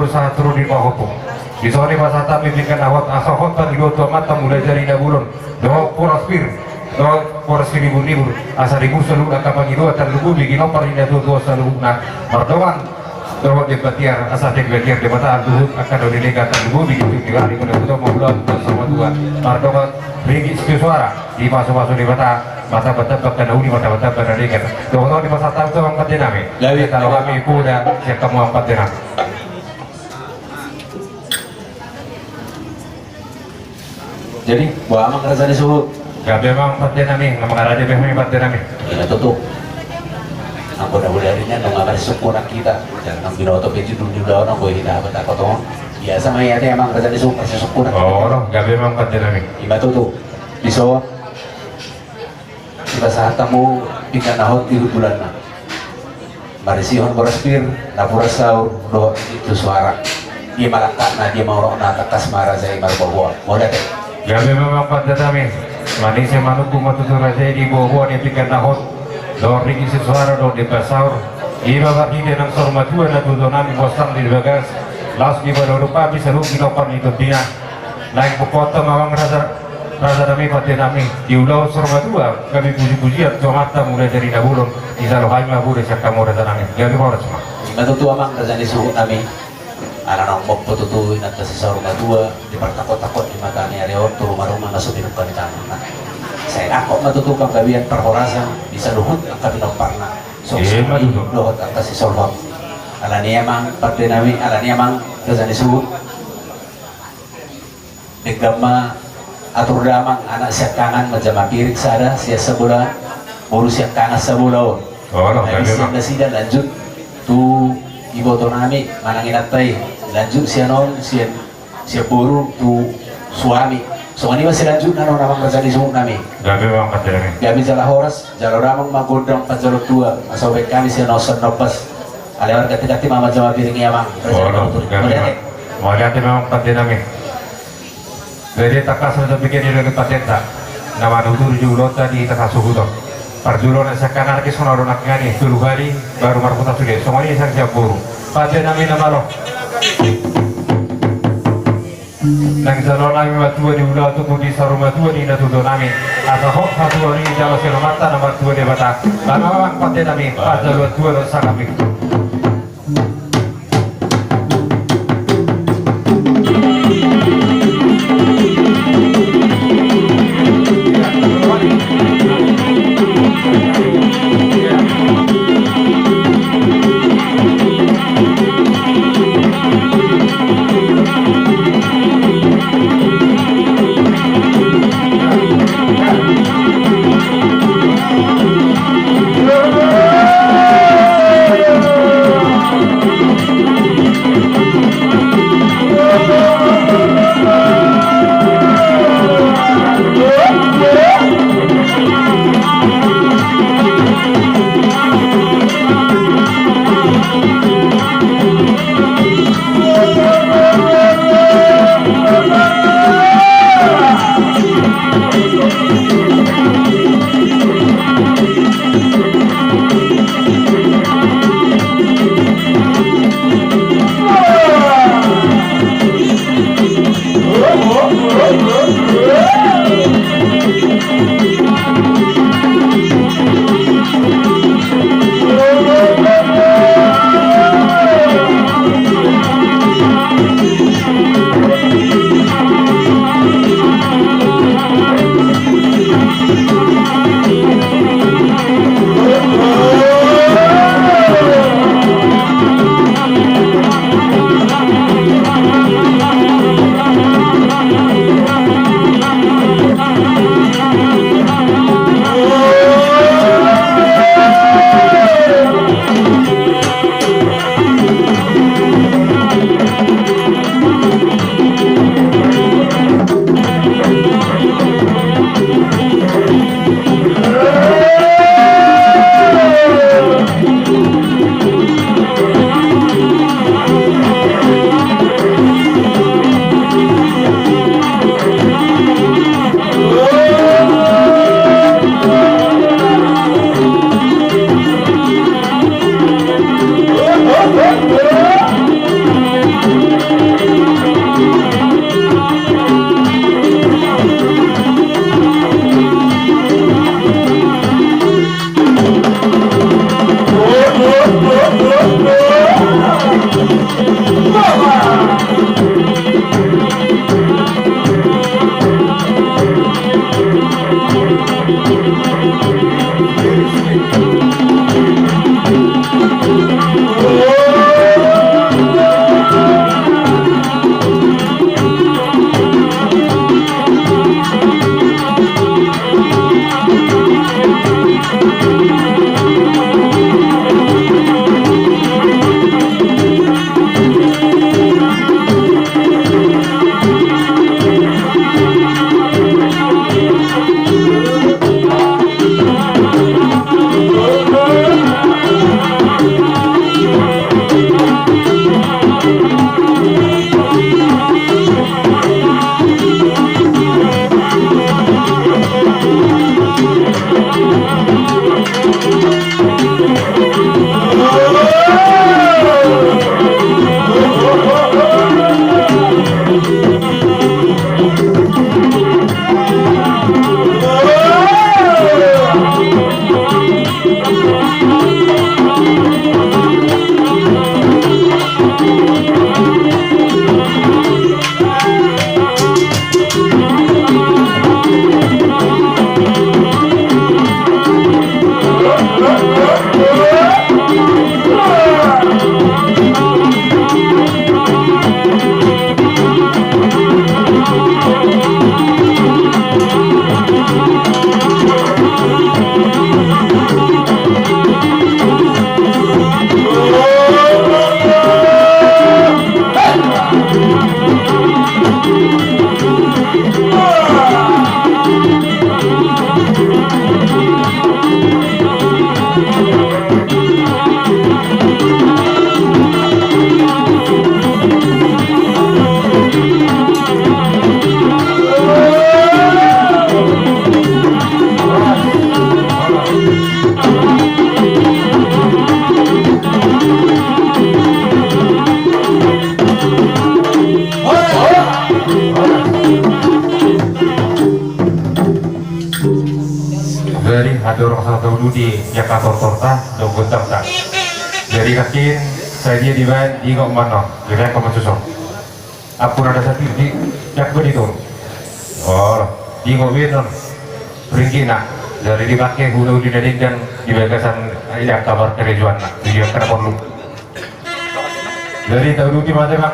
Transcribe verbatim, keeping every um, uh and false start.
sahat tu rodi pahompu. Dison i pasahat hami pinggan na hot, asa hot pangidoan tu Amanta Mulajadi Nabolon dohot boras pir, dohot boras siribur-ribur, asa ribur saluhut angka pangidoan tarlumobi ginompar ni natua-tua saluhutna. Mardongan dohot Debatiar, asa Debatiar Debata luhut angka na nilehon tarlumobi di tingki ari mula buta maulang bersama tua. Mardongan ringgit sitio suara, dipasu-pasu Debata, martamba-tamba angka na uli, martamba-tamba na denggan. Dohot on dipasahat hami tu amang pande nami. Gabe. Talo hami poda sian hamu amang pande nami. Jadi, boha amang raja ni suhut? Gabe amang pande nami, na mangaraja be hami pande nami. Ima tutu. Anggo na mula ari nian nunga marsisungkunan hita. Jala nang binoto pe judul ni ulaon on, boi hita habatahon. Biasa ma i ate amang raja ni suhut marsisungkunan hita. Olo, gabe amang pande nami. Ima tutu. Dison. Dipasahat hamu pinggan na hot di hundulanna. Marisihon boras pir, napuran saur, dohot sitio suara. Dia ma langkatna, dia ma unokna, tangkas ma raja i marboaboa. Mauliate. Gabe ma amang pande nami. Manise manungkun ma tutu raja i di boaboa ni pinggan na hot dohot ringgit sitio suara dohot demban saur. Ima marhite nang saur matua natuatua nami, boansang di bagas, laos dipadorup hami saluhut ginompar ni tondina. Naeng boanhon ma amang raja, raja nami, pande nami, di ulaon saur matua, gabe puji-pujian tu Amanta Mulajadi Nabolon, dijalo hami ma poda sian hamu raja nami. Gabe horas ma. Ima tutu amang raja ni suhut nami. Ala naung mompo tutu inanta si saur matua di partangkot-tangkot ni mata ni ari on tu ruma-ruma na so pinungka ni tanganna. Sai nangkok ma tutu panggabean parhorasan di saluhut angka pinomparna. Ima tutu. Dohot angka sisolhot. Alani i amang pande nami, alani i amang raja ni suhut. Denggan ma atur damang, anak siangkangan manjama piring sada sian sabolaon, boru siangkangan sabolaon. Olo, gabe ma. Sian nasida lanjut tu iboto nami manang inanta i, lanjut sian on, sian, sian boru tu suami. Songon i ma silanjutna on amang raja ni suhut nami. Gabe ma amang pande nami. Gabe jala horas. Jalo damang ma gondang panjalo tua, asa hubaen hami sian on sian ombas. Alai marganti-ganti ma manjama piring i amang. Olo, gabe ma. Mauliate. Mauliate ma amang pande nami. Jadi tangkas ma tapikia di daging patenta. Na manuturi di ulaonta di hita sasuhuton. Parjolo na siangkangan, songon on nangkiningan i tolu hali baru marhuta sude. Songon i sian sian boru. Pande nami na malo. Nang jalo nami matua di ulaon tutu di saur matua ni natuatua nami. Asa hot hatuaon i jalo sian Amanta na martua Debata. Baen ma amang pande nami, panjaloan tua dohot sangap i. Di angka tortorta dohot gondangta. Jadi nangkin sadia dibaen, diingot ma annon, dibaen ma suson. Ampun, ada satu di, jak beri tu. Oh, diingot be annon ringgitna. Jadi dipake ulaon na denggan di bagasan angka parkarejoanna. Di angka na porlu. Jadi tauduti ma hita.